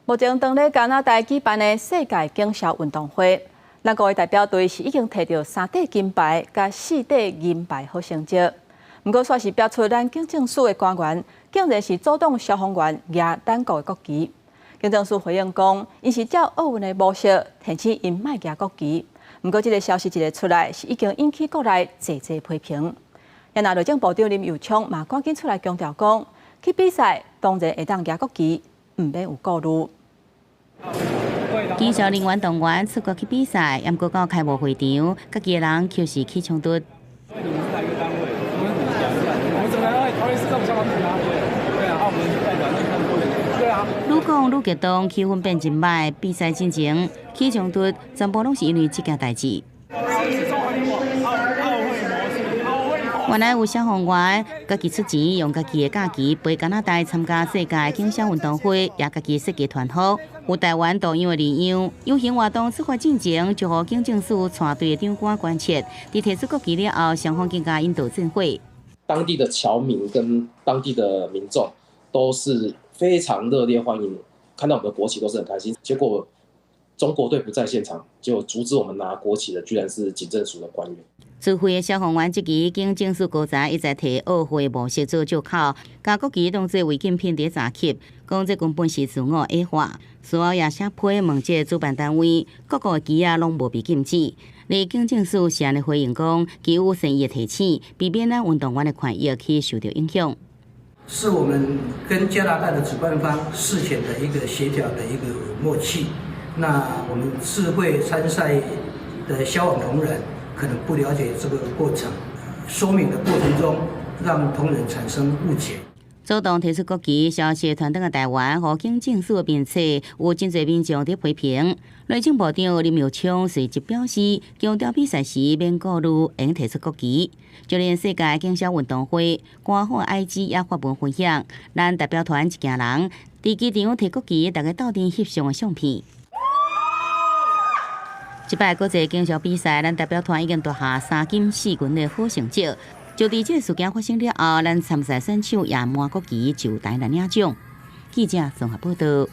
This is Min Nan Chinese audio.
目前當咧加拿大舉辦的世界警消運動會，咱國的代表隊是已經提著三塊金牌佮四塊銀牌好成績。毋過，煞是爆出咱警政署的官員竟然是阻擋消防員舉咱國的國旗。警政署回應講，𪜶是照奧運的模式提醒𪜶莫舉國旗。毋過，這个消息一个出來，是已經引起國內濟濟批評。也若內政部長林右昌嘛趕緊出來強調講，去比賽當然會當舉國旗，毋免有顧慮。警消人員動員出國去比賽，毋過到開幕會場，家己的人卻是起衝突。你們是哪一個單位？我們講一下，我們怎麼會桃園市政府消防局啊？對啊，我們代表那他們對啊。愈講愈激動，氣氛變真歹。比賽進前起衝突，全部攏是因為這件代誌。原來有消防員家己出錢，用家己的假期飛加拿大參加世界警消運動會，也家己設計團服。有台灣導遊的領養，遊行活動出發進前，就予警政署帶隊的長官關切。佇提出國旗了後，雙方更加引導戰火。當地的僑民跟當地的民眾都是非常熱烈歡迎，看到我們的國旗都是很開心。結果中國隊不在現場，就阻止我們拿國旗的，居然是警政署的官員。自費的消防員質疑警政署高層一再提奧會模式做藉口，共國旗當做違禁品佇查翕，講這根本是自我矮化。事後也寫批問這主辦單位，各國的旗仔攏無被禁止。而警政署是按呢回應講，給予善意的提醒，避免咱運動員的權益去受著影響。是我們跟加拿大的主辦方事前的一個協調的一個默契。那我們自費參賽的消防同仁可能不了解這個過程，說明的過程中，讓同仁產生誤解。主動提出國旗，消息傳轉來台灣，予警政署的面冊有真濟民眾佇批評。內政部長林右昌隨即表示，強調比賽時免顧慮，會提出國旗。就連世界警消運動會官方 IG 也發文分享，咱代表團一行人佇機場提國旗，大家鬥陣翕相的相片。這擺國際警消比賽，咱代表團已經奪下三金四銀的好成績。就佇這個事件發生了後，咱參賽選手也滿國旗就台來領獎。記者綜合報道。